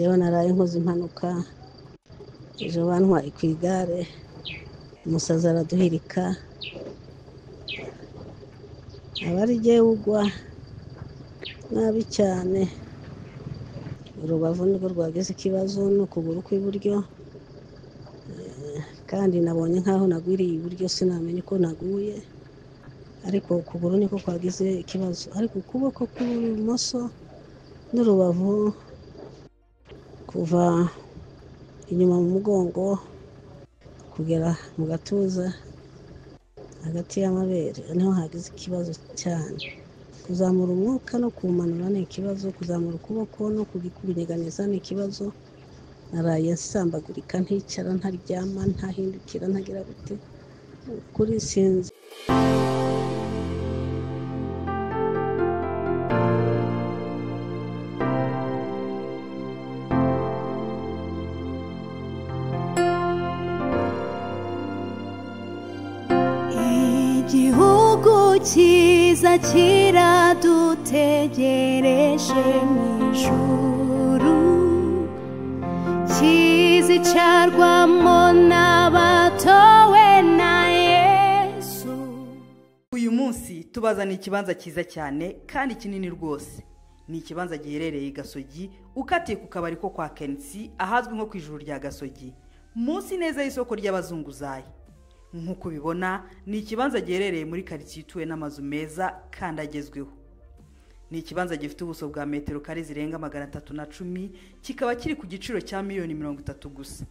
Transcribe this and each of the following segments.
Yewe naraye nkoze impanuka ejo, bantwaye ku igare, umusazi araduhirika, aba ari jyewe ugwa nabi cyane. Urubavu nirwo rwagize ikibazo n'ukuguru kw'iburyo, kandi nabonye nk'aho nagwiriye iburyo, sinamenye uko naguye, ariko ukuguru niko kwagize ikibazo, ariko ukuboko kw'ibumoso n'urubavu kuva inyuma mu mugongo kugera mu gatuza hagati y'amabere niho hagize ikibazo cyane. Kuzamura umwuka no kuwumanura ni ikibazo, kuzamura ukuboko no kunyeganyeza ni ikibazo. Naraye nsambagurika, nticara, ntaryama, ntahindukira, ntagira gute, kuri sinzi. Igihugu cyiza kiradutegereje mu ijuru, kizicarwamo n'abatowe na Yesu. Uyu munsi tubazana ikibanza cyiza cyane kandi kinini rwose. Ni ikibanza giherereye i Gasogi, ukatiye ku kabari ko kwa Kensi, ahazwi nko ku ijuru rya Gasogi, munsi neza y'isoko ry'abazunguzayi. Nk'uko ubibona, ni ikibanza giherereye muri karitsiye ituwe n'amazu meza kandi agezweho. Ni ikibanza gifite ubuso bwa metero kare zirenga 310, kikaba kiri ku giciro cya miliyoni 30 gusa.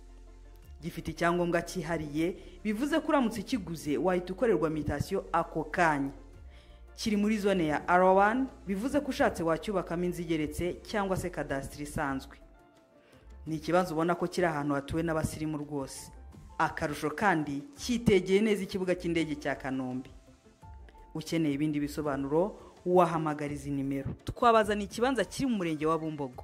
Gifite icyangombwa cyihariye, bivuze ko uramutse ukiguze wahita ukorerwa mutation ako kanya. Kiri muri zone ya R1, bivuze ko ushatse wacyubakamo inzu igeretse cyangwa se kadasitiri isanzwe. Ni ikibanza ubona ko kiri ahantu hatuwe n'abasirimu rwose. Akarusho kandi, cyitegeye neza ikibuga cy'indege cya Kanombe. Ukeneye ibindi bisobanuro wahamagara izi nimero. Twabazana ikibanza kiri mu murenge wa Bumbogo.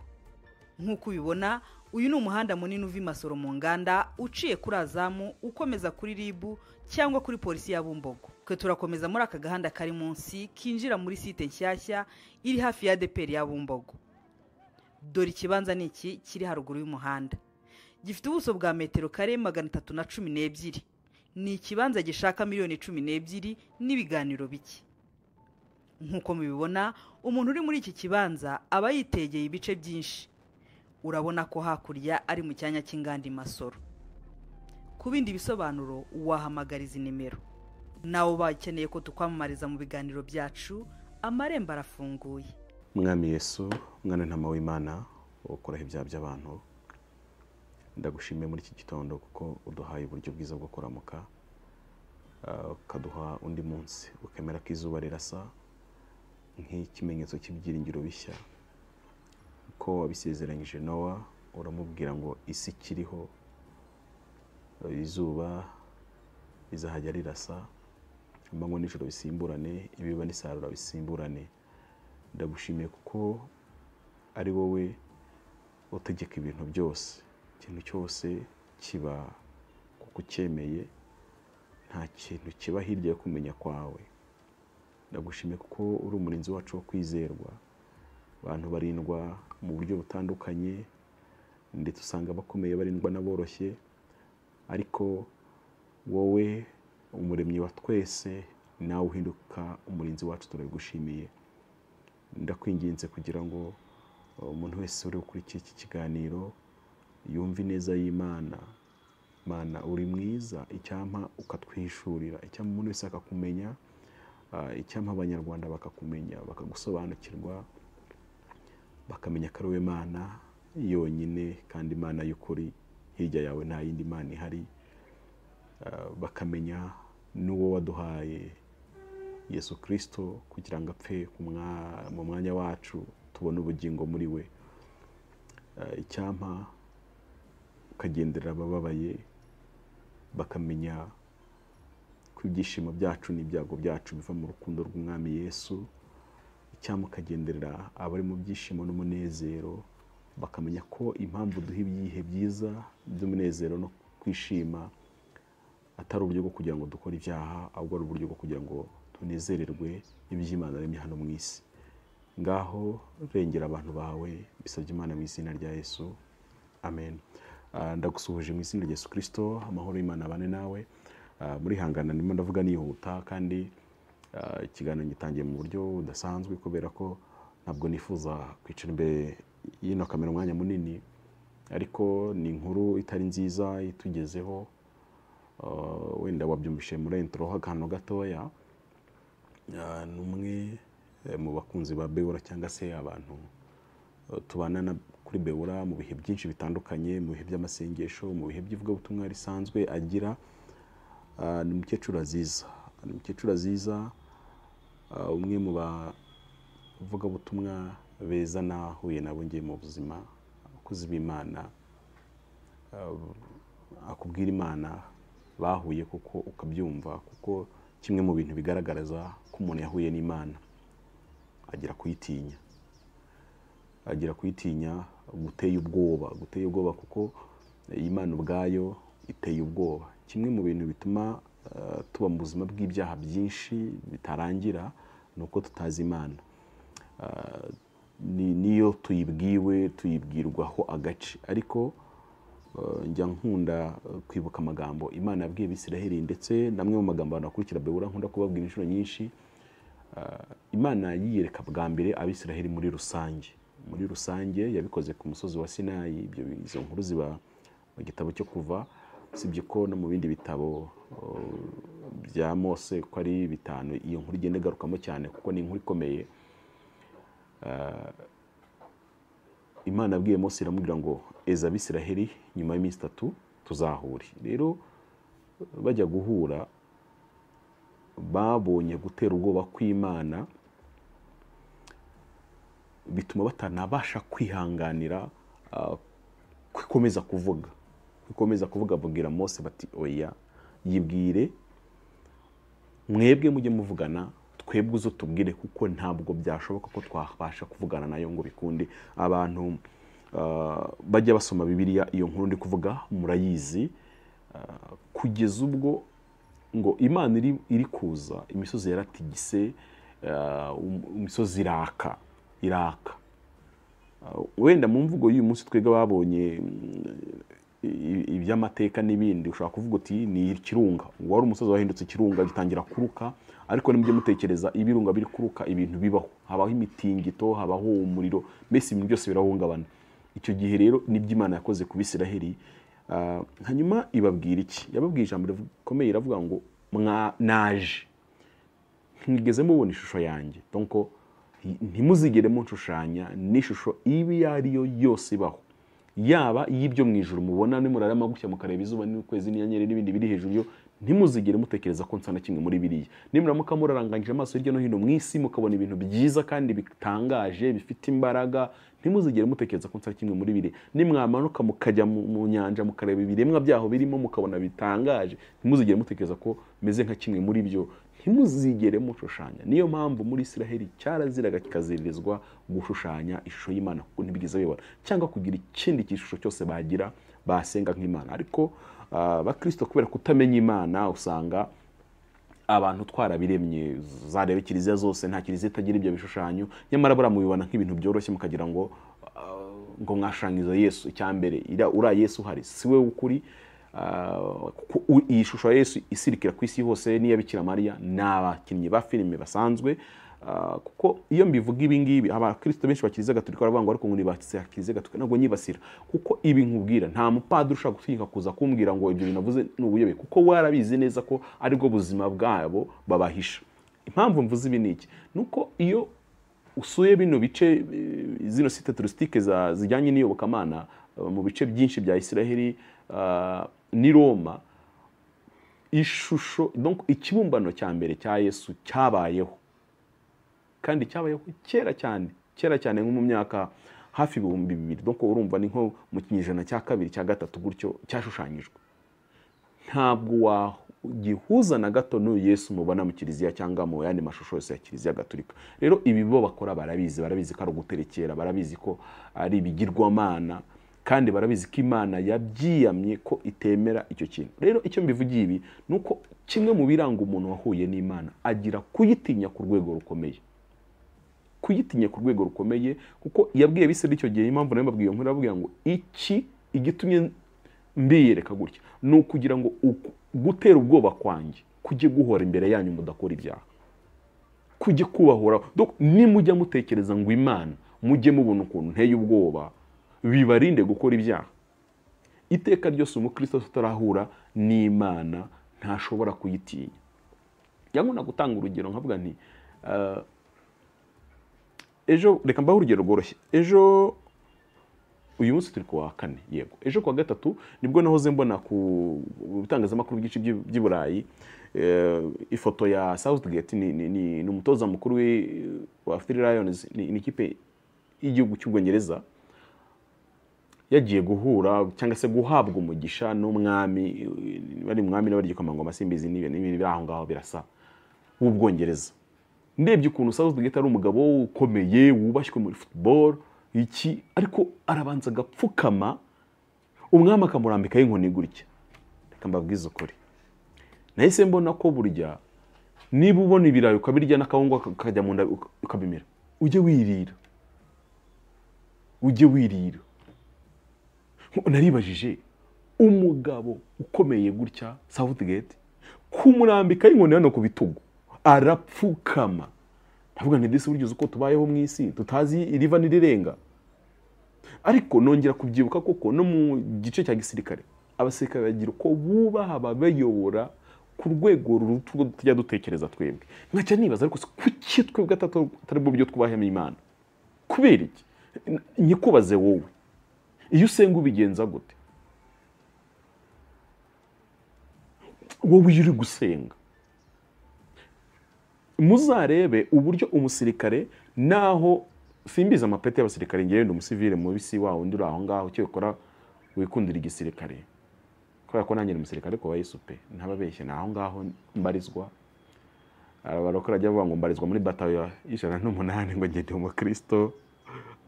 Nk'uko ubibona, uyu ni umuhanda munini uva i Masoro mu nganda, uciye kuri Azamu, ukomeza kuri RIB cyangwa kuri polisi ya Bumbogo. Twe turakomeza muri aka gahanda kari munsi kinjira muri site nshyashya iri hafi ya ADEPR ya Bumbogo. Dore ikibanza ni iki kiri haruguru y'umuhanda, gifite ubuso bwa metero kare 312. Ni ikibanza gishaka miliyoni 12 n'ibiganiro bike. Nk'uko mubibona, umuntu uri muri iki kibanza aba yitegeye ibice byinshi. Urabona ko hakurya ari mu cyanya cy'inganda i Masoro. Ku bindi bisobanuro wahamagara izi nimero. Nawe ubaye ukeneye ko tukwamamariza mu biganiro byacu, amarembo arafunguye. Mwami Yesu, mwana ntama w'Imana ukuraho ibyaha by'abantu, ndagushimiye muri iki gitondo kuko uduhaye uburyo bwiza bwo kuramuka, ukaduha undi munsi, ukemera ko izuba rirasa nk'ikimenyetso cy'ibyiringiro bishya. Ko wabisezeranyije Nowa, uramubwira ngo isi ikiriho izuba rizahajya rirasa, amanywa n'ijoro bisimburane, ibiba n'isarura bisimburane. Ndagushimiye kuko ari wowe utegeka ibintu byose. Ikintu cyose kiba kuko ucyemeye, nta kintu kiba hirya yo kumenya kwawe. Ndagushimiye kuko uri umurinzi wacu wo kwizerwa. Abantu barindwa mu buryo butandukanye, ndetse usanga abakomeye barindwa n'aboroshye, ariko wowe umuremyi wa twese nawe uhinduka umurinzi wacu, turabigushimiye. Ndakwinginze kugira ngo umuntu wese uri gukurikiye iki kiganiro yumve ineza y'Imana. Mana, uri mwiza, icyampa ukatwihishurira, icyampa umuntu wese akakumenya, icyampa Abanyarwanda bakakumenya, bakagusobanukirwa, bakamenya ko ari wowe Mana yonyine kandi Imana y'ukuri, hirya yawe nta yindi Mana ihari, bakamenya n'uwo waduhaye Yesu Kirisito kugira ngo apfe mu mwanya wacu tubone ubugingo muri we. Icyampa ukagenderera abababaye, bakamenya ko ibyishimo byacu n'ibyago byacu biva mu rukundo rw'Umwami Yesu. Icyampa ukagenderera abari mu byishimo n'umunezero, bakamenya ko impamvu duha ibihe byiza by'umunezero no kwishima atari uburyo bwo kugira ngo dukore ibyaha, ahubwo ari uburyo bwo kugira ngo tunezererwe iby'Imana yaremye hano mu isi. Ngaho rengera abantu bawe, bisabye Imana mu izina rya Yesu. Amen. Ndagusuhuje mu izina rya Yesu Kristo, amahoro y'Imana abane nawe. Muri hangana ndimo ndavuga nihuta, kandi ikiganiro gitangiye mu buryo budasanzwe kubera ko ntabwo nifuza kwicara imbere y'ino kamera umwanya munini, ariko ni inkuru itari nziza itugezeho. Wenda wabyumvise muri intro akantu gatoya. Ni umwe mu bakunzi ba Beura cyangwa se abantu tubana kuri Beura mu bihe byinshi bitandukanye, mu bihe by'amasengesho, mu bihe by'ivugabutumwa risanzwe agira. Ni umukecuru Aziza. Ni umukecuru Aziza, umwe mu bavugabutumwa beza nahuye nabo ngiye mu buzima, abakozi b'Imana, akubwira Imana bahuye kuko ukabyumva, kuko kimwe mu bintu bigaragaza ko umuntu yahuye n'Imana agira kuyitinya, agira kuyitinya guteye ubwoba, guteye ubwoba kuko Imana ubwayo iteye ubwoba. Kimwe mu bintu bituma tuba mu buzima bw'ibyaha byinshi bitarangira ni uko tutazi Imana. Niyo tuyibwiwe tuyibwirwaho agace, ariko njya nkunda kwibuka amagambo Imana yabwiye Abisiraheli, ndetse namwe mu magambo abantu bakurikira Beura nkunda kubabwira inshuro nyinshi. Imana yiyereka bwa mbere Abisiraheli muri rusange. Muri rusange yabikoze ku musozi wa Sinayi. Ibyo izo nkuru ziba mu gitabo cyo Kuva, usibye ko no mu bindi bitabo bya Mose ko ari bitanu iyo nkuru igenda igarukamo cyane, kuko ni inkuru ikomeye. Imana yabwiye Mose iramubwira ngo eza Abisiraheli nyuma y'iminsi 3 tuzahure. Rero bajya guhura babonye gutera ubwoba kw'Imana, bituma batanabasha kwihanganira kwikomeza kuvuga, babwira Mose bati oya, yibwire mwebwe mujye muvugana, twebwe uzo tubwire, kuko ntabwo byashoboka ko twabasha kuvugana nayo ngo bikunde. Abantu bajya basoma Bibiliya iyo nkuru ndi kuvuga murayizi, kugeza ubwo ngo Imana iri kuza, imisozi yaratigise, imisozi iraka. Wenda mu mvugo y'uyu munsi twebwe babonye iby'amateka n'ibindi, ushobora kuvuga uti ni ikirunga, wari umusozi wahindutse ikirunga gitangira kuruka. Ariko nimujye mutekereza ibirunga biri kuruka, ibintu bibaho, habaho imitingito, habaho umuriro, mbese ibintu byose birahungabana. Icyo gihe rero nibyo Imana yakoze ku Bisiraheli. Hanyuma ibabwira iki? Yababwiye ijambo rikomeye, iravuga ngo naje ntigeze mubona ishusho yanjye, donc ntimuzigere munshushanya n'ishusho ibi ariyo yose ibaho, yaba y'ibyo mu ijuru mubona nimurarama gutya mukareba izuba n'ukwezi n'inyenyeri n'ibindi biri hejuru, yo ntimuzigere mutekereza ko nsa na kimwe muri biriya. Nimuramuka muraranganyije amaso hirya no hino mu isi mukabona ibintu byiza kandi bitangaje bifite imbaraga, ntimuzigere mutekereza ko nsa na kimwe muri biriya. Nimwamanuka mukajya mu nyanja mukareba ibiremwa byaho birimo mukabona bitangaje, ntimuzigere mutekereza ko meze nka kimwe muri byo. Ntimuzigere mushushanya. Niyo mpamvu muri Isiraheli cyaraziraga kikaziririzwa gushushanya ishusho y'Imana, kuko ntibigeze bibona cyangwa kugira ikindi gishusho cyose bagira basenga nk'Imana. Ariko abakristo kubera kutamenya Imana usanga abantu twarabiremye, zareba kiliziya zose nta kiliziya itagira ibyo bishushanyo, nyamara baramubibona nk'ibintu byoroshye mukagira ngo ngo mwashangiza Yesu. Icyambere ura Yesu hari si we ukuri, iyi shusho ya Yesu isirikira ku isi hose n'iya Bikira Mariya n'abakinnyi ba filime basanzwe. Kuko iyo mbivuga ibi ngibi abakristo benshi ba Kiliziya Gatolika baravuga ngo ariko ngo nibasiye Kiliziya Gatolika, ntabwo nyibasira, kuko ibi nkubwira nta mupadiri ushaka gutinyuka kuza kumbwira ngo ibyo binavuze ni ubuyobe, kuko warabizi neza ko aribwo buzima bwabo babahisha. Impamvu mvuze ibi niki? Nuko iyo usuye bino bice, zino site touristique zijyanye n'iyobokamana mu bice byinshi bya Isiraheli ni Roma, ishusho donc ikibumbano cya mbere cya Yesu cyabayeho, kandi cyabayeho kera cyane, kera cyane nko mu myaka hafi 2000, donc urumva ni nko mu kinyejana cya 2 cya 3 gutyo cyashushanyijwe. Ntabwo wagihuza na gato n'uyu Yesu mubona mu kiliziya cyangwa mu yandi mashusho yose ya Kiliziya Gatolika. Rero ibi bo bakora barabizi, barabizi ko ari uguterekera, barabizi ko ari ibigirwamana, kandi barabizi ko Imana yabyiyamye ko itemera icyo kintu. Rero icyo mbivugiye ibi nuko kimwe mu biranga umuntu wahuye n'Imana agira kuyitinya ku rwego rukomeye, kuyitinya ku rwego rukomeye, kuko yabwiye Abisirayeli icyo gihe. Impamvu nayo mbabwiye nkuru, arababwira ngo iki Igitumye mbiyereka gutya ni ukugira ngo gutera ubwoba kwanjye kujye guhora imbere yanyu mudakora ibyaha, kujye kubahora. Nimujya mutekereza ngo Imana, mujye mubona ukuntu nteye ubwoba, bibarinde gukora ibyaha. Iteka ryose umukristo tutarahura n'Imana ntashobora kuyitinya. Yankunda gutanga urugero nkavuga nti ejo, reka mbahe urugero rworoshye. Ejo, uyu munsi turi kuwa kane, yego, ejo kuwa gatatu nibwo nahoze mbona ku bitangazamakuru byinshi by'i Burayi ifoto ya Southgate, ni umutoza mukuru wa Three Lions, ni ikipe y'igihugu cy'Ubwongereza, yagiye guhura cyangwa se guhabwa umugisha n'umwami, bari umwami n'abari igikomangoma simbizi n'ibintu biri aho ngaho birasa w'Ubwongereza. Ndebye ukuntu Southgate ari umugabo ukomeye wubashywe muri football iki, ariko arabanza agapfukama umwami akamurambikaho inkoni gutya. Reka mbabwize ukuri, nahise mbona ko burya niba ubona ibirayi ukabirya n'akawunga kakajya mu nda ukabimira, ujye wirira, ujye wirira. Naribajije umugabo ukomeye gutya Southgate kumurambikaho inkoni hano ku bitugu arapfukama. Ndavuga nti disi burya uko tubayeho mu isi tutazi iriva n'irirenga. Ariko nongera kubyibuka koko no mu gice cya gisirikare abasirikare bagira uko bubaha ababayobora ku rwego ruruta urwo tujya dutekereza twebwe. Nkaca nibaza ariko kuki twebwe atari bwo buryo twubahamo Imana? Kubera iki? Nyikubaze wowe, iyo usenga ubigenza gute? Wowe iyo uri gusenga, muzarebe uburyo umusirikare, naho simbiza amapeti y'abasirikare, ngewe ndi umusivile mubisi wawe undi uri aho ngaho cyokora wikundira igisirikare, kubera ko nanjye ndi umusirikare ko Yesu pe, ntababeshye, ni aho ngaho mbarizwa. Abarokora ajya avuga ngo mbarizwa muri batayo 108 ngo ngende umukristo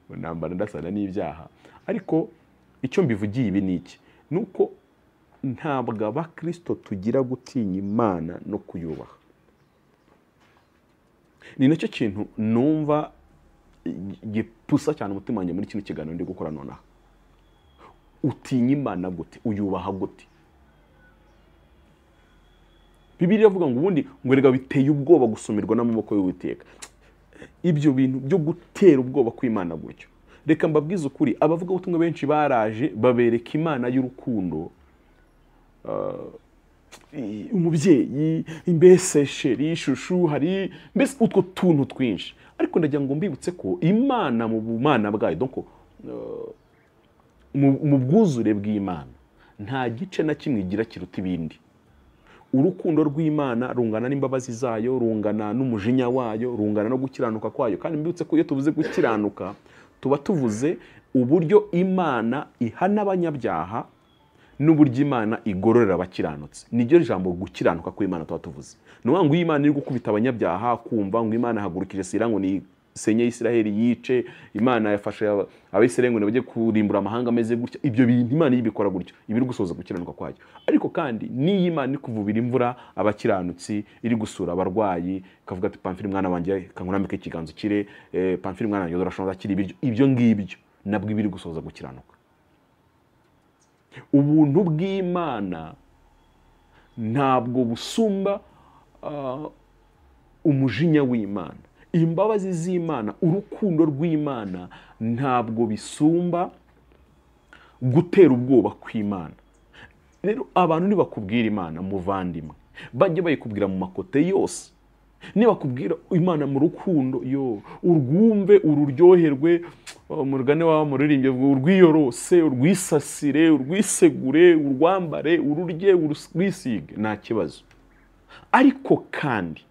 nambara ndasana n'ibyaha. Ariko icyo mbivugiye ibi niki, nuko ntabwo abakristo tugira gutinya Imana no kuyubaha. Ni nacyo kintu numva gipusa cyane umutima wanjye muri kino kiganiro ndi gukora nonaha. Utinya Imana gute? Uyubaha gute? Bibiliya ivuga ngo ubundi ngo erega biteye ubwoba gusumirwa n'amaboko y'Uwiteka. Ibyo bintu byo gutera ubwoba kw'Imana gutyo, reka mbabwize ukuri, abavuga ubutumwa benshi baraje babereka Imana y'urukundo, umubyeyi, mbese sheri, shushu, hari mbese utwo tuntu twinshi. Ariko ndagira ngo mbibutse ko Imana mu bumana bwayo, donc mu bwuzure bw'Imana, nta gice na kimwe igira kiruta ibindi. Urukundo rw'Imana rungana n'imbabazi zayo, rungana n'umujinya wayo, rungana no gukiranuka kwayo. Kandi mbibutse ko iyo tuvuze gukiranuka tuba tuvuze uburyo Imana ihana abanyabyaha n'uburyo Imana igororera abakiranutse. Niryo jambo gukiranuka kw'Imana tuba tuvuze. Ni ukuvuga ngo iyo Imana iri gukubita abanyabyaha, kumva ngo Imana ihagurukije Sira ngo ni senye Isiraheli yice, Imana yafashe Abisirayeli ngo bajye kurimbura amahanga ameze gutya, ibyo bintu Imana yibikora gutyo, ibiri gusoza gukiranuka kwayo. Ariko kandi niyo Imana iri kuvubira imvura abakiranutsi, iri gusura abarwayi, ikavuga ati Pamfili mwana wanjye kankurambike ikiganza ukire, Pamfili mwana wanjye urashobora akira ibiryo, ibyo ngibyo nabwo ibiri gusoza gukiranuka. Ubuntu bw'Imana ntabwo busumba umujinya w'Imana. Imbabazi z'Imana, urukundo rw'Imana ntabwo bisumba gutera ubwoba kw'Imana. Rero abantu nibakubwira Imana muvandimwe, bajye bayikubwira mu makote yose. Nibakubwira Imana mu rukundo, yo urwumve, ururyoherwe, umugani wawe muririmbye urwiyorose, urwisasire, urwisegure, urwambare, ururye, urwisige, nta kibazo. Ariko kandi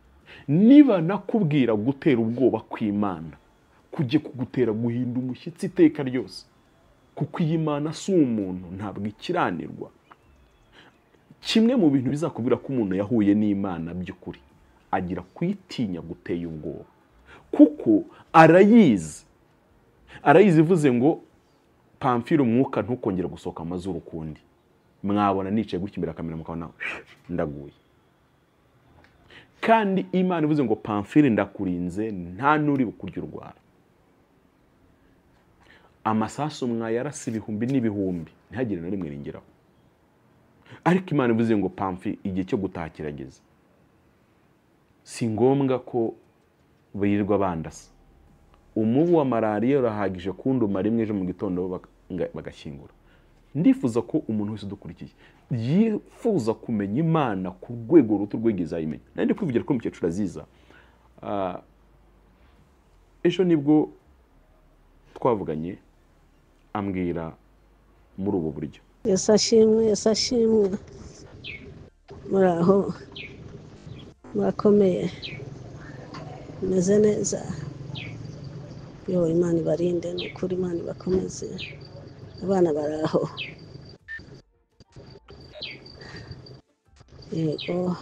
niba nakubwira gutera ubwoba kw'Imana, kujye kugutera guhinda umushyitsi iteka ryose, kuko iyi Imana si umuntu, ntabwo ikiranirwa. Kimwe mu bintu bizakubwira ko umuntu yahuye n'Imana by'ukuri, agira kuyitinya guteye ubwoba, kuko arayizi. Arayizi ivuze ngo Pamfile umwuka ntukongera gusohoka amazuru ukundi. Mwabona nicaye gutya imbere ya kamera mukabona ndaguye. Kandi Imana ivuze ngo Pamfile ndakurinze, nta nuri bukurya urwara. Amasasu mwayarasa ibihumbi n'ibihumbi ntihagire na rimwe ringeraho. Ariko Imana ivuze ngo Pamfi, igihe cyo gutaha kirageze. Si ngombwa ko birirwa bandasa. Umubu wa malariya urahagije kunduma rimwe ejo mu gitondo bagashyingura. Ndifuza ko umuntu wese udukurikiye yifuza kumenya Imana ku rwego ruto rwigeze ayimenya. Nari ndi kwivugira ko umukecuru Aziza, ejo nibwo twavuganye ambwira muri ubu buryo. Yesu ashimwe, Yesu ashimwe. Muraho, murakomeye, meze neza. Yo, Imana ibarinde, ni ukuri Imana ibakomeze. Abana baraho. Yego,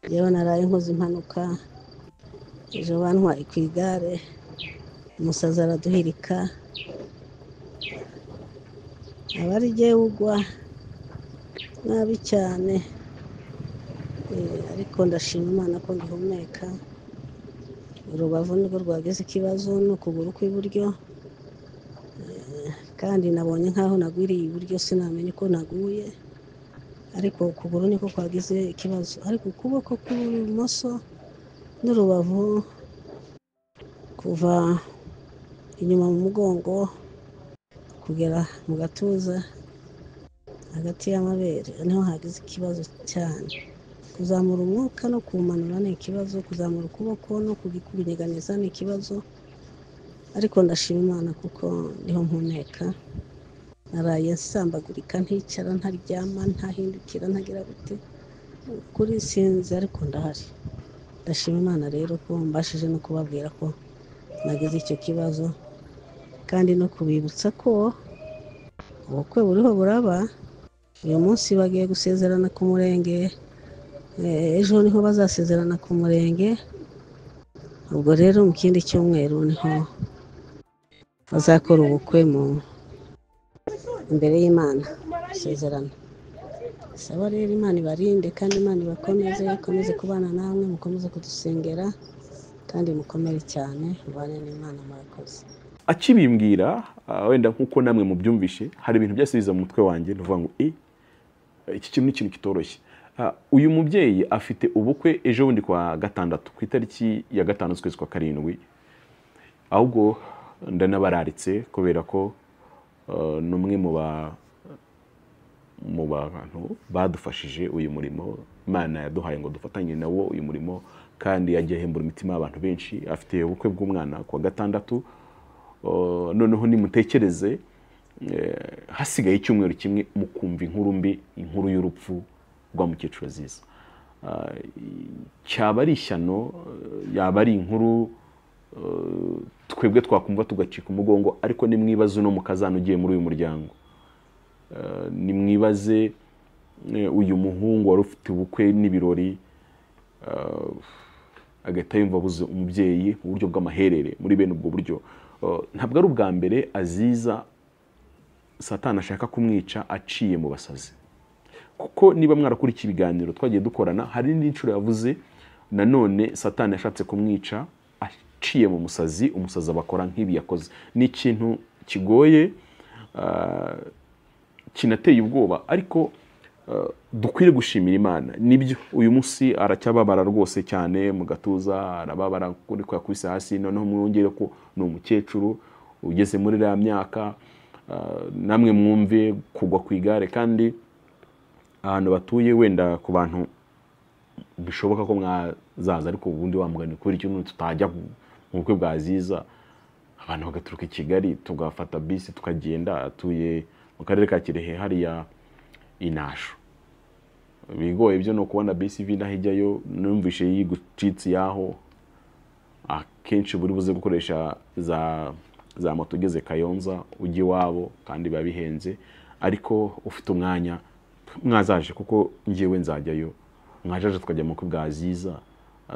yewe naraye nkoze impanuka, ejo bantwaye ku igare, umusazi araduhirika, aba ari jyewe ugwa nabi cyane. Ariko ndashima Imana ko ngihumeka. Urubavu nirwo rwagize ikibazo n'ukuguru kw'iburyo, kandi nabonye nkaho nagwiriye iburyo, sinamenye uko naguye, ariko ukuguru niko kwagize ikibazo. Ariko ukuboko kw'ibumoso n'urubavu kuva inyuma mu mugongo kugera mu gatuza hagati y'amabere niho hagize ikibazo cyane. Kuzamura umwuka no kuwumanura ni ikibazo, kuzamura ukuboko no kubinyeganyeza ni ikibazo, ariko ndashima Imana kuko niho mpumeka. Naraye nsambagurika, nticara, ntaryama, ntahindukira, ntagira gute, kuri sinzi, ariko ndahari. Ndashima Imana rero ko mbashije no kubabwira ko nagize icyo kibazo, kandi no kubibutsa ko ubukwe buriho buraba. Uyu munsi bagiye gusezerana ku murenge, ejo niho bazasezerana ku murenge. Ubwo rero mu kindi cyumweru niho bazakora ubukwe mu imbere y'Imana, gusezerana. Saba rero Imana ibarinde kandi Imana ibakomeze, ikomeze kubana namwe, mukomeze kudusengera kandi mukomere cyane, mubane n'Imana. Murakoze. Akibimbwira wenda nkuko namwe mubyumvishe, hari ibintu byasubiza mu mutwe wanjye, ndavuga ngo iki kintu ni ikintu kitoroshye. Uyu mubyeyi afite ubukwe ejo bundi kwa gatandatu, ku itariki ya 5 z'ukwezi kwa 7. Ahubwo ndanabararitse kubera ko n'umwe mu bantu badufashije uyu murimo Imana yaduhaye ngo dufatanye nawo uyu murimo, kandi yagiye ahembura imitima y'abantu benshi. Afite ubukwe bw'umwana kwa gatandatu. Noneho nimutekereze hasigaye icyumweru kimwe mukumva inkuru mbi, inkuru y'urupfu rwa mukecuru Aziza. Cyaba ari ishyano, yaba ari inkuru twebwe twakumva tugacika umugongo, ariko nimwibaze uno mukazana ugiye muri uyu muryango, nimwibaze uyu muhungu wari ufite ubukwe n'ibirori, agahita yumva abuze umubyeyi mu buryo bw'amaherere. Muri bene ubwo buryo ntabwo ari ubwa mbere Aziza Satani ashaka kumwica aciye mu basazi, kuko niba mwarakurikiye ibiganiro twagiye dukorana, hari n'indi nshuro yavuze nanone Satani yashatse kumwica aciye mu musazi, umusazi abakora nk'ibi yakoze. Ni ikintu kigoye, kinateye ubwoba, ariko dukwiriye gushimira Imana. Nibyo, uyu munsi aracyababara rwose cyane mu gatuza, arababara kuri kwa yakubise hasi. Noneho mwongere ko ni umukecuru ugeze muri ya myaka, namwe mwumve kugwa ku igare, kandi ahantu batuye wenda ku bantu bishoboka ko mwazaza, ariko ubundi wamugani kuri ikintu tutajya mu bukwe bwa Aziza, abantu bagaturuka i Kigali tugafata bisi tukagenda. Atuye mu karere ka Kirehe hariya Inasho. Bigoye ibyo no kubona bisi ivi naho ijyayo, numvishe yigucitse yaho. Akenshi buri buze gukoresha za moto ugeze Kayonza ujye iwabo, kandi biba bihenze, ariko ufite umwanya mwazaje, kuko ngewe nzajyayo. Mwajaje tukajya mu bukwe bwa Aziza,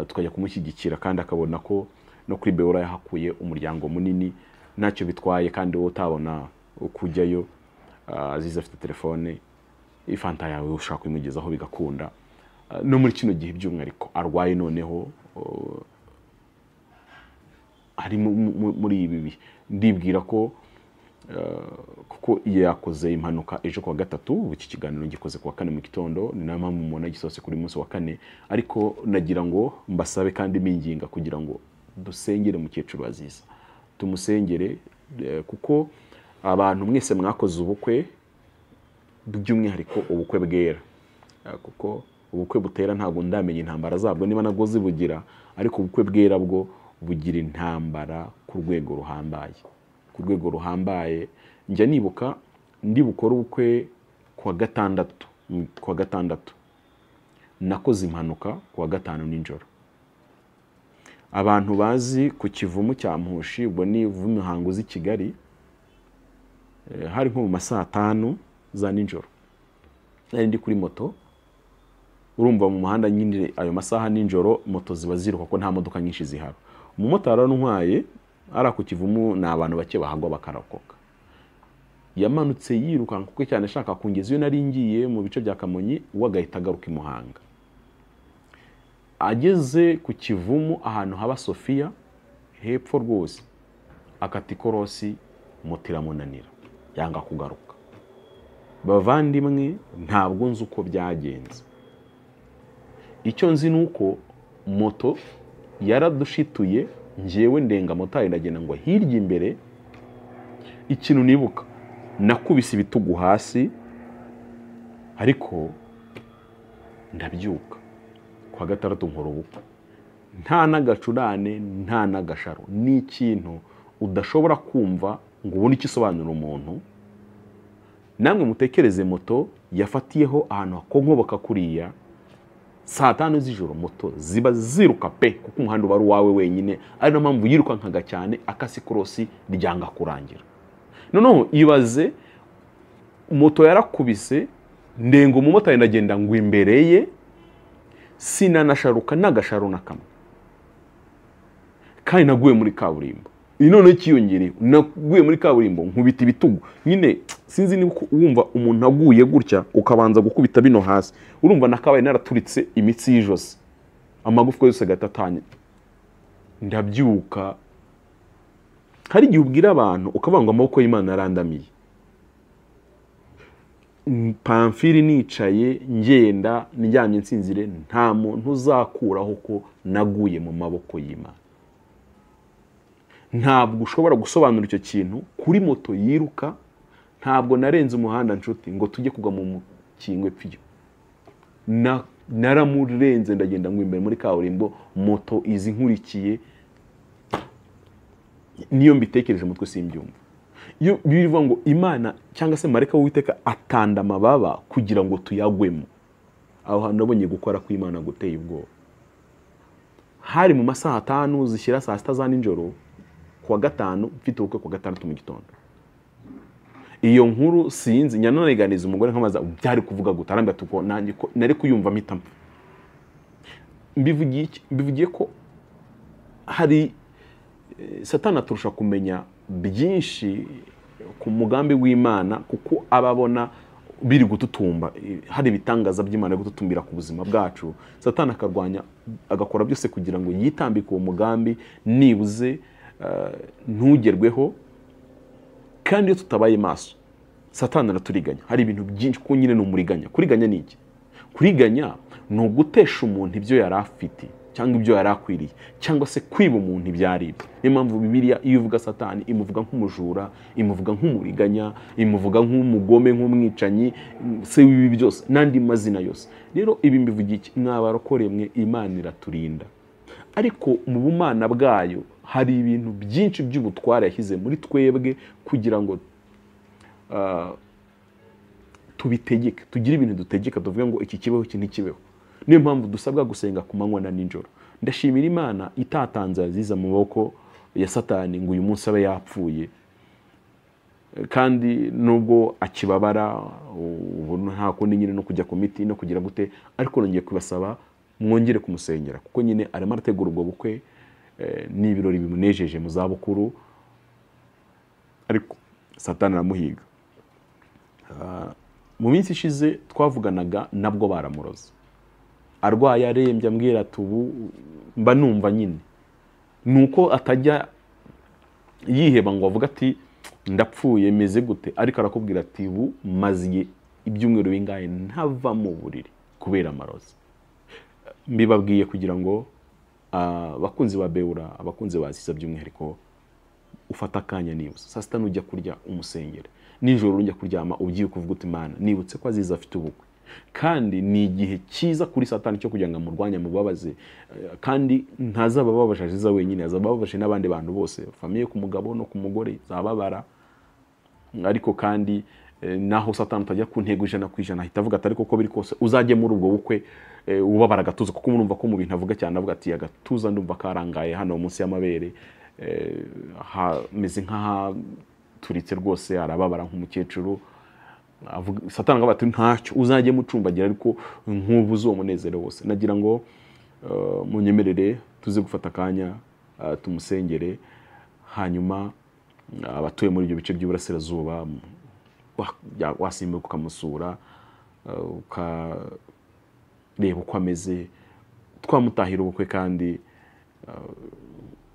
tukajya kumushyigikira, kandi akabona ko no kuri Beora yahakuye umuryango munini, ntacyo bitwaye. Kandi wowe utabona ukujyayo, Aziza afite telefone, ifanta yawe ushaka kuyimugezaho bigakunda. No muri kino gihe by'umwihariko arwaye, noneho ari muri ibi bihe, ndibwira ko Kuko yakoze impanuka ejo kuwa gatatu, iki kiganiro ngikoze kuwa kane mu gitondo, ni nayo mpamvu mubona gisohotse kuri munsi wa kane. Ariko nagira ngo mbasabe kandi minginga kugira ngo dusengere mukecuru Aziza, tumusengere, kuko abantu mwese mwakoze ubukwe, by'umwihariko ubukwe bwera, kuko ubukwe butera ntabwo ndamenya intambara zabwo niba nabwo zibugira, ariko ubukwe bwera bwo bugira intambara ku rwego ruhambaye, ku rwego ruhambaye. Njya nibuka ndi bukore ubukwe kuwa gatandatu, kuwa gatandatu nakoze impanuka kuwa gatanu nijoro. Abantu bazi ku Kivumu cya Mpushi, ubwo ni Imihango z'i Kigali, hari nko mu masaha 5 za nijoro, nari ndi kuri moto. Urumva mu muhanda nyine ayo masaha nijoro moto ziba ziruka ko nta modoka nyinshi zihaba. Umumotari arantwaye ara ku Kivumu, ni abantu bake bahagwa bakarokoka. Yamanutse yirukanka kuko cyane ashaka kungeza iyo nari ngiye mu bice bya Kamonyi, we agahita agaruka i Muhanga. Ageze ku Kivumu ahantu haba Sofia hepfo rwose, akata ikorosi, moto iramunanira yanga kugaruka. Bavandimwe, ntabwo nzi uko byagenze. Icyo nzi ni uko moto yaradushituye, njyewe ndenga motari ndagenda ngo hirya imbere. Ikintu nibuka, nakubise ibitugu hasi ariko ndabyuka. Kuwa gatandatu nkora ubukwe, nta n'agacurane nta n'agasharo. Ni ikintu udashobora kumva ngo ubone icyo isobanura umuntu. Namwe mutekereze moto yafatiyeho ahantu hakonkoboka kuriya saa 5 z'ijoro, moto ziba ziruka pe, kuko umuhanda uba ari uwawe wenyine, ari nayo mpamvu yirukankaga cyane, akasi korosi ryanga kurangira. Noneho ibaze moto yarakubise, ndenga umumotari ndagenda ngo imbere ye, sinanasharuka n'agasharo na kamwe, kandi naguye muri kaburimbo. Noneho ikiyongereye, naguye muri kaburimbo nkubita ibitugu nyine. Sinzi niba wumva umuntu aguye gutya ukabanza gukubita bino hasi, urumva nakabaye naraturitse imitsi y'ijosi, amagufwa yose agatatanye. Ndabyuka. Hari igihe ubwira abantu ukavuga ngo amaboko y'Imana arandamiye. Pamfiri nicaye ngenda ndyamye nsinzire, nta muntu uzakuraho ko naguye mu maboko y'Imana. Ntabwo ushobora gusobanura icyo kintu kuri moto yiruka. Ntabwo narenze umuhanda nshuti ngo tujye kugwa mu mukingwe pfiyo, naramurenze ndagenda ngo imbere muri kaburimbo, moto izi nkurikiye. Niyo mbitekereje mutwe simbyumva. Iyo bivuga ngo Imana cyangwa se marayika w'Uwiteka atanda amababa kugira ngo tuyagwemo, aho hantu nabonye gukora kw'Imana guteye ubwoba. Hari mu masaha 5 zishyira saa 6 za nijoro kuwa gatanu, mfite ubukwe kuwa gatandatu mu gitondo. Iyo nkuru sinzi, nyananiganiza umugore nkamaza byari kuvuga gute, arambwira ati uko nanjye ko nari kuyumva mpita mpfa. Mbivugiye ko hari Satani aturusha kumenya byinshi ku mugambi w'Imana, kuko ababona biri gututumba, hari ibitangaza by'Imana gututumbira ku buzima bwacu. Satani akarwanya agakora byose kugira ngo yitambike uwo mugambi nibuze ntugerweho. Kandi iyo tutabaye maso, Satani araturiganya. Hari ibintu byinshi kuko nyine ni umuriganya. Kuriganya ni iki? Kuriganya ni ugutesha umuntu ibyo yari afite cyangwa ibyo yari akwiriye, cyangwa se kwiba umuntu ibyari ibye. Niyo mpamvu Bibiliya iyo ivuga Satani imuvuga nk'umujura, imuvuga nk'umuriganya, imuvuga nk'umugome, nk'umwicanyi, se w'ibi byose n'andi mazina yose. Rero ibi mbivugiye iki? Mwabarokore mwe, Imana iraturinda, ariko mu bumana bwayo hari ibintu byinshi by'ubutware yashyize muri twebwe kugira ngo tubitegeke, tugire ibintu dutegeka, tuvuge ngo iki kibeho iki ntikibeho. Niyo mpamvu dusabwa gusenga ku manywa na nijoro. Ndashimira Imana itatanze Aziza mu maboko ya Satani ngo uyu munsi abe yapfuye, kandi nubwo akibabara ubu nta kundi nyine no kujya ku miti no kugira gute, ariko nongeye kubasaba mwongere kumusengera, kuko nyine arimo arategura ubwo bukwe, ni ibirori bimunejeje mu zabukuru, ariko Satani aramuhiga. Mu minsi ishize twavuganaga nabwo baramuroze, arwaye arembye, ambwira ati ubu mba numva nyine nuko atajya yiheba ngo avuga ati Ndapfuye meze gute? Ariko arakubwira ati bu maziye ibyumweru bingahe ntava mu buriri kubera amarozi. Mbibabwiye kugira ngo abakunzi ba Beura, abakunzi ba Aziza by'umwihariko, ufata akanya nibuze saa sita nujya kurya umusengere, nijoro ujya kuryama ubyuka kuvuga uti Imana nibutse ko Aziza afite ubukwe. Kandi ni igihe cyiza kuri Satani cyo kugira ngo amurwanye amubabaze, kandi ntazabababaje Aziza wenyine, azabababaje n'abandi bantu bose, famiye ku mugabo no ku mugore zababara. Ariko kandi naho Satani utajya ku ntego 100% ahita avuga ati ariko ko biri kose uzajye muri ubwo bukwe ubabara agatuza, kuko murumva ko mu bintu avuga cyane avuga ati agatuza ndumva karangaye hano munsi y'amabere, hameze nk'ahaturitse rwose, arababara nk'umukecuru. Satani akavuga ati ntacyo uzajye mucumbagira ariko nkubuze uwo munezero wose. Nagira ngo munyemerere tuze gufata akanya tumusengere, hanyuma abatuye muri ibyo bice by'Iburasirazuba wasimbuka ukamusura, ukareba uko ameze, twamutahira ubukwe. Kandi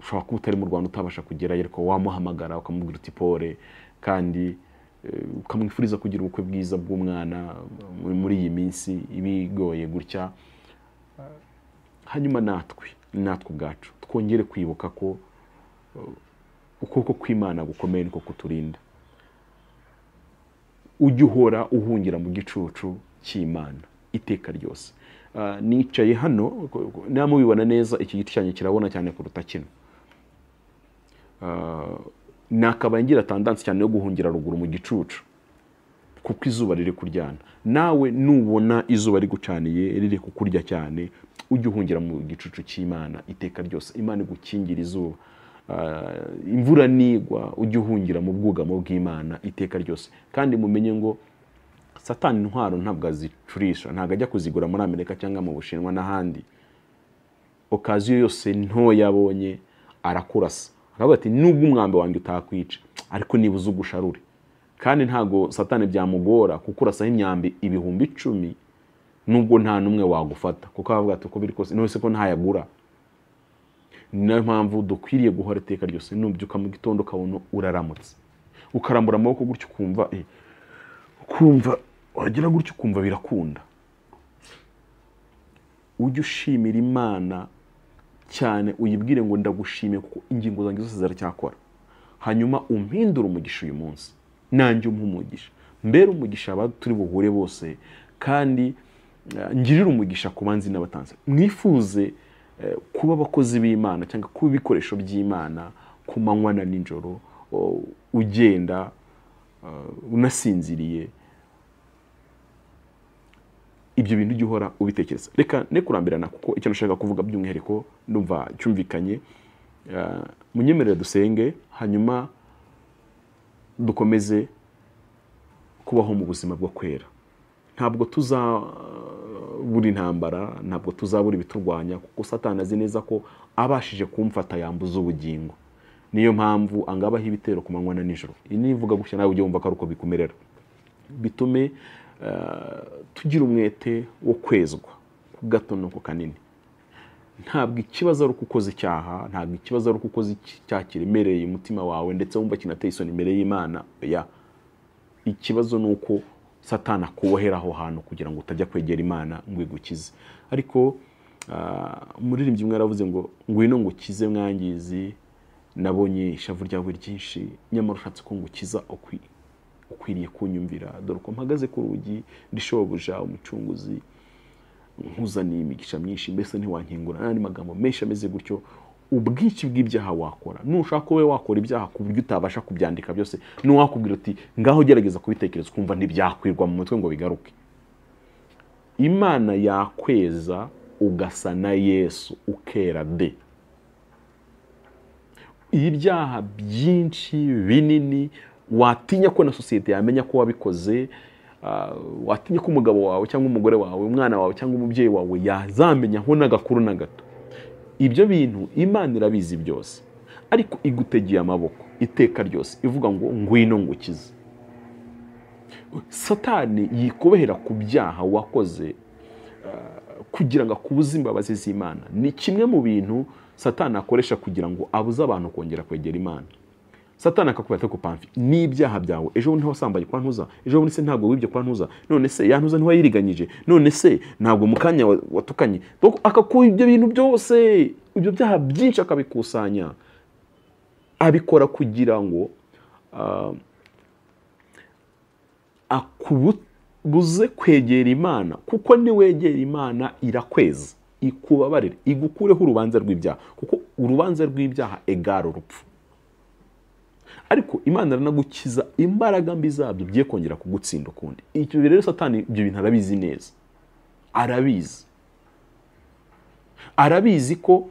ushobora kuba utari mu Rwanda utabasha kugerayo, ariko wamuhamagara ukamubwira uti pole, kandi ukamwifuriza kugira ubukwe bwiza bw'umwana muri iyi minsi ibigoye gutya. Hanyuma natwe ubwacu twongere kwibuka ko ukuboko kw'Imana gukomeye niko kuturinda. Ujye uhora uhungira mu gicucu cy'Imana iteka ryose. Nicaye hano namubibona neza, iki giti cyanjye kirabona cyane kuruta kino. Nakabaye ngira tandansi cyane yo guhungira ruguru mu gicucu kuko izuba riri kuryana. Nawe nubona izuba rigucaniye riri kukurya cyane, ujye uhungira mu gicucu cy'Imana iteka ryose. Imana igukingira izuba. Imvura nigwa ujye uhungira mu bwugamo bw'Imana iteka ryose. Kandi mumenye ngo Satani intwaro ntabwo azicurisha, ntabwo ajya kuzigura muri Amerika cyangwa mu Bushinwa n'ahandi. Okaziyo yose ntoya yabonye arakurasa, akavuga ati nubwo umwambi wanjye utakwica ariko nibuze ugusharure. Kandi ntago Satani byamugora kukurasaho imyambi 10,000 nubwo nta numwe wagufata, kuko avuga ati uko biri kose none se ko ntayagura. Niyo mpamvu dukwiriye guhora iteka ryose. Nubyuka mu gitondo ukabona uraramutse, ukarambura amaboko gutyo ukumva ukumva wagira gutyo ukumva birakunda. Ujye ushimira Imana cyane, uyibwire ngo ndagushimiye kuko ingingo zanjye zose ziracyakora, hanyuma umpindure umugisha uyu munsi, nanjye umpe umugisha, mbere umugisha aba turi buhure bose, kandi ngirire umugisha ku banzi n'abatanze. Mwifuze kuba abakozi b'Imana cyangwa kuba ibikoresho by'Imana ku manywa na nijoro, ugenda unasinziriye. Ibyo bintu ujye uhora ubitekereza. Reka ne kurambirana kuko icyo nashaka kuvuga by'umwihariko ndumva cyumvikanye. Munyemerere dusenge, hanyuma dukomeze kubaho mu buzima bwo kwera. Ntabwo tuzabura intambara, ntabwo tuzabura ibiturwanya, kuko Satani azi neza ko abashije kumfata yambuza ubugingo. Niyo mpamvu angabaho ibitero ku manywa na nijoro. Iyi nivuga gutya nawe ujye wumva ko ari uko bikumerera. Bitume tugira umwete wo kwezwa ku gato no ku kanini. Ntabwo ikibazo ari uko ukoze icyaha, ntabwo ikibazo ari uko ukoze icyaha kiremereye umutima wawe ndetse wumva kinateye isoni imbere y'Imana. Ya, ikibazo ni uko Satani akubohera aho hantu kugira ngo utajya kwegera Imana ngo igukize. Ariko umuririmbyi umwe yaravuze ngo ngwino ngukize mwangizi, nabonye ishavu ryawe ryinshi, nyamara ushatse ko ngukiza ukwiriye kunyumvira. Dore uko mpagaze ku rugi ndi shobuja umucunguzi, nkuzaniye imigisha myinshi, mbese ntiwankingura. N'andi magambo menshi ameze gutyo. Ubwinshi bw'ibyaha wakora, nushaka wowe wakora ibyaha ku buryo utabasha kubyandika byose, nuwakubwira uti ngaho gerageza kubitekereza ukumva ntibyakwirwa mu mutwe ngo bigaruke. Imana yakweza ugasa na Yesu ukera de. Ibyaha byinshi binini watinya ko na sosiyete yamenya ko wabikoze, watinya ko umugabo wawe cyangwa umugore wawe, umwana wawe cyangwa umubyeyi wawe yazamenya ho n'agakuru na gato. Ibyo bintu Imana irabizi byose, ariko igutegeye amaboko iteka ryose ivuga ngo ngwino ngukize. Satani yikobehera ku byaha wakoze kugira ngo akubuze imbabazi z'Imana. Ni kimwe mu bintu Satani akoresha kugira ngo abuze abantu kongera kwegera Imana. Satani akakubwira ati pamfi n'ibyaha byawe, ejo bundi ntiwasambaye kwa ntuza, ejo bundi se ntabwo wibye kwa ntuza, none se ya ntuza ntiwayiriganyije, none se ntabwo mu kanya watukanye. Akakuba ibyo bintu byose, ibyo byaha byinshi akabikusanya, abikora kugira ngo akubuze kwegera Imana, kuko niwegera Imana irakweza, ikubabarire, igukureho urubanza rw'ibyaha, kuko urubanza rw'ibyaha egara urupfu. Ariko Imana iranagukiza imbaraga mbi zabyo bye kongera kugutsinda ukundi. Icyo rero Satani ibyo bintu arabizi neza, arabizi ko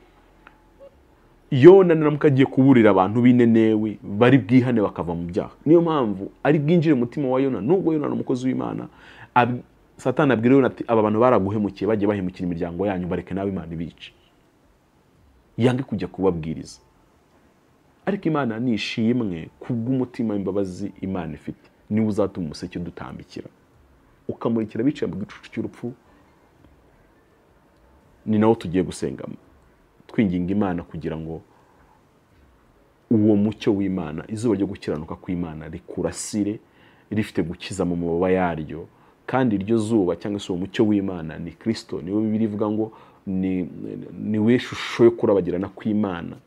Yona naramuka agiye kuburira abantu b'Inenewe bari bwihane bakava mu byaha. Niyo mpamvu ari bwinjire umutima wa Yona, nubwo Yona ni umukozi w'Imana. Satani abwira Yona ati aba bantu baraguhemukiye, bagiye bahemukira imiryango yanyu, bareke nawe Imana ibice, yange kujya kubabwiriza. Ariko Imana nishimwe kubw'umutima imbabazi Imana ifite, niwe uzatuma umuseke udutambikira ukamurikira bicaye mu gicucu cy'urupfu. Ni nawo tugiye gusengamo, twinginga Imana kugira ngo uwo mucyo w'Imana, izuba ryo gukiranuka kw'Imana rikurasire, rifite gukiza mu mababa yaryo. Kandi iryo zuba cyangwa se uwo mucyo w'Imana ni Kristo, niwe Bibiliya ivuga ngo ni we shusho yo kurabagirana kw'Imana.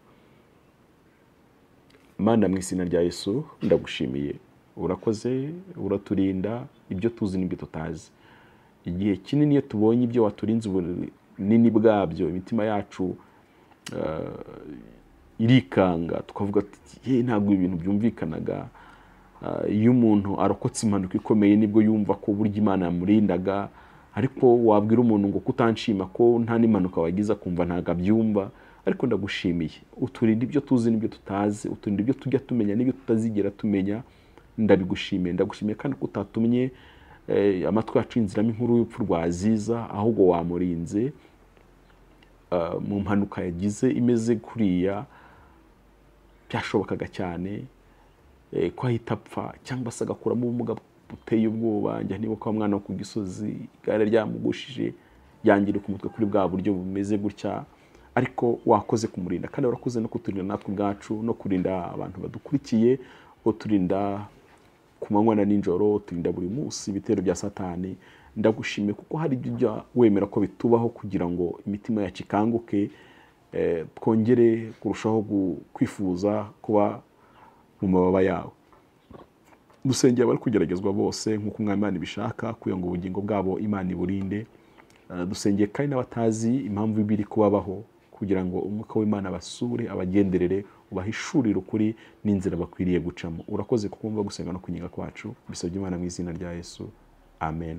Mana, mu izina rya Yesu ndagushimiye, urakoze, uraturinda ibyo tuzi n'ibyo tutazi. Igihe kinini iyo tubonye ibyo waturinze ubunini bwabyo, imitima yacu irikanga, tukavuga ati ntabwo ibintu byumvikanaga. Iyo umuntu arokotse impanuka ikomeye nibwo yumva ko burya Imana yamurindaga, ariko wabwira umuntu ngo kutanshima ko nta n'impanuka wagize akumva ntabwo abyumva. Ariko ndagushimiye, uturinda ibyo tuzi n'ibyo tutazi, uturinda ibyo tujya tumenya n'ibyo tutazigera tumenya. Ndabigushimiye, ndagushimiye kandi ko utatumye amatwi yacu yinjiramo inkuru y'urupfu rwa Aziza, ahubwo wamurinze mu mpanuka yagize imeze kuriya. Byashobokaga cyane ko ahita apfa cyangwa se agakuramo ubumuga buteye ubwoba. Njya nibuka umwana wo ku Gisozi, igare ryamugushije yangirika umutwe kuri bwa buryo bumeze gutya, ariko wakoze kumurinda, kandi warakoze no kuturinda natwe ubwacu, no kurinda abantu badukurikiye, uturinda ku manywa na nijoro, uturinda buri munsi ibitero bya Satani. Ndagushimiye kuko hari ibyo ujya wemera ko bitubaho kugira ngo imitima yacu ikanguke, twongere kurushaho kwifuza kuba mu mababa yawe. Dusengera abari kugeragezwa bose nk'uko Umwami Imana ibishaka, kugira ngo ubugingo bwabo Imana iburinde. Dusengeye kandi n'abatazi impamvu biri kubabaho, kugira ngo umwuka w'Imana abasure, abagenderere, ubahishurire ukuri n'inzira bakwiriye gucamo. Urakoze kukumva gusenga no kwinginga kwacu, bisabye Imana mu izina rya Yesu, amen.